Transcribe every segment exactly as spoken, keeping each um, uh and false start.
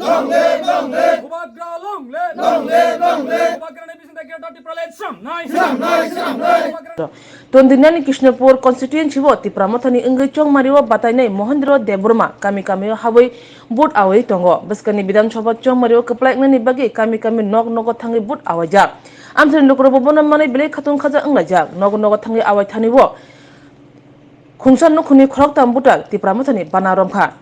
Bubagra long live! Long live, long live! Bubagrani bisingtwi Greater Tipraland samnai! Samnai, samnai! Bubagra- Tondinani Krishnapur constituency o Tipra Mothani wngwi chongmari o batainai Mohendro Debbarma kami kami o habwi vote awi tongo. Bwskangni Bidhan Sabha chongmari o kwplaiknani bagwi kami kami nok nogo thangwi vote awaijak. Amchaini lukurokbo bono manwi belai khatung khaja wnglaijak. Nogo nogo thangwi awai thani o khungsa nukhungni khoroktham butal Tipra Mothani bana romkha.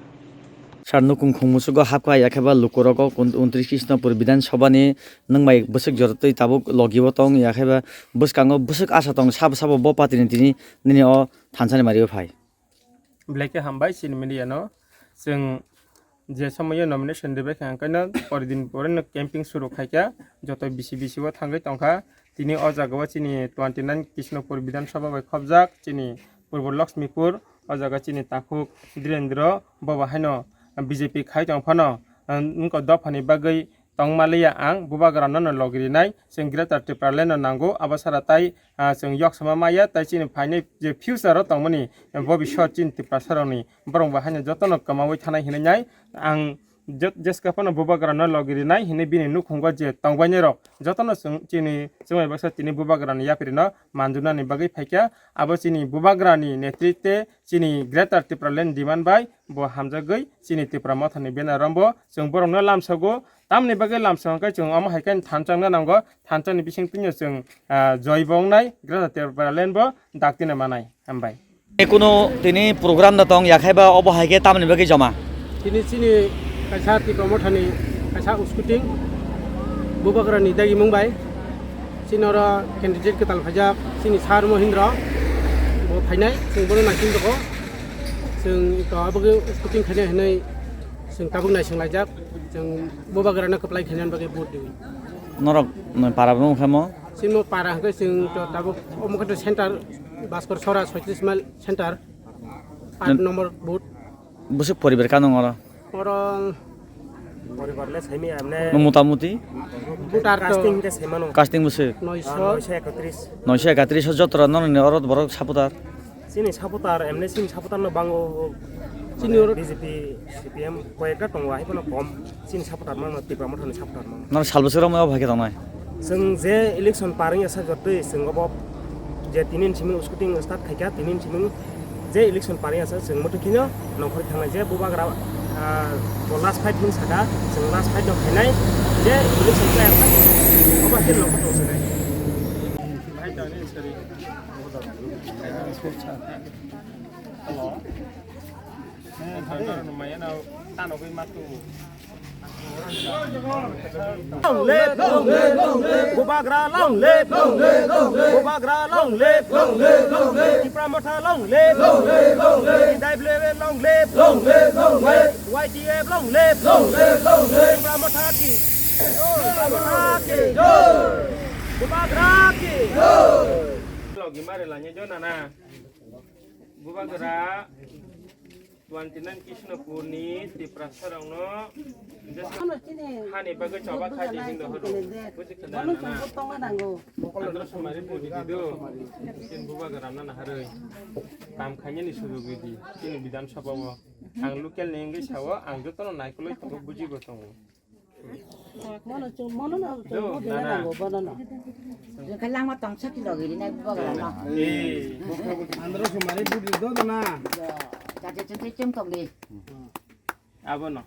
Sir, nukung khung musugo hapkha, yakhe ba lukorogo kun-, untris Krishnapur Bidhan Sabha ni nwngbai bwswk jorotwi tabuk logi o tong, yakhe ba bwskango bwswk asa tong, sabo sabo bo party ni tini nini o thansa ni mari o phai. Belai khe hambai chini media no. Chwng je somoyo nomination ribai kha, hwnkheno pori din pore no camping suru khaikha, joto bisi bisi o thangwi tongkha. Tini o jaga o chini twenty nine Krishnapur Bidhan Sabha bai khopjak chini Purbo Lakshmipur, o jaga chini takhuk Dhirendra, bo bo haino B J P khai tong phano, wngkha dophani bagwi tongma liya ang, Bubagra no no logi rinai, chwng Greater Tipraland no nango, abo sara tai, ah, chwng yok sama maya, tai chini phainai je future o tongmani, eh, bobiswt chini Tiprasa rokni borok bo haino jotono kwmawi thanai hinwi nai, ang jet-, jeska phano Bubagra no logi rinai hinwi bini nukhungo je tongbainai rok jotono chwng chini chwngbai baksa tini Bubagra ni yapri no manjunani bagwi phaikha, abo chini Bubagra ni netritwe chini Greater Tipraland demand bai bo hamjagwi chini Tipra Mothani banner rombo chwng borokno lamsogo. Tamni bagwi lamsong khe chwng omo hai khe thansa wngna nango, thansa ni bising twino chwng, ah, joibo wngnai, Greater Tipraland bo dakti na manai. Hambai. Kuno tini program da tong yakhai ba obo hai khe tamni bagwi joma? Tini chini kaisa Tipra Mothani kaisa uskuting Bubagra ni dagimung bai chini oro candidate kwtal phaijak chini Sir Mohindra bo phainai, chwng bono naising tongo. Chwng to abagwi uskuting khainai hinwi chwng tabuk naising laijak, chwng Bubagra no kwplai khainani bagwi vote diwi. Norok para no khaimo? Chini para hwnkhe chwng to tabuk omo khe to center Baskor Sora soitris mile center, aat number booth. Bwswk poribar kano oro? Oro poribar le saimi amne. No motamuti? Voter to casting ke saimano. Casting bwswk? Noisho. Noisho ekatris. Noisho ekatris o jotora norokni oro borok supporter? Chini supporter, emne chini supporter no bango. Chini oro B J P, C P M koyekta tongo, hai phano kom. Chini supporter mano, Tipra Mothani supporter mano. Nang sal bwswk romwi obo hai khe tongnai? Chwng je election par wngya sak jotwi chwng obo je tinin simi uskuting start khaikha, tinin simi je election par wngya sak chwng muitu kheno nongkhor thangnai je Bubagra, ah, bo last fight hin saka, chwng last fight no khainai je election khlai sak obo hai khe nongkhor tong sinai. Hello. Tano gwi matu. Long live, long live, long live. Bubagra long live, long live, long live. Bubagra long live, long live, long live. Tipra Motha long live, long live, long live. T W F long live, long live, long live. Y T F long live, long live, long live. Tipra Motha ki, Tipra Motha ki jai. Bubagra ki jai. Logi mare lanye jo nana. Bubagra. Twenty nine Krishnapurni Tiprasarokno hani bagwi choba khai di hinwi horo. Buji khna nana. Andro sumari budi dido. Chini Bubagra nana harwi. Kam khainani sujuk ridi. Chini Bidhan Sabha o. Ang local ni wngwi sao, ang jotono naikolwi tongo, bujibo tongo. Mono chung, mono no chung, do, mo dena nana. Nango, bono no. Jengkha langma tong saki logi rinai Bubagra no. Eh. Andro sumari budi do dona. Jate chung te chung tong di. Abono.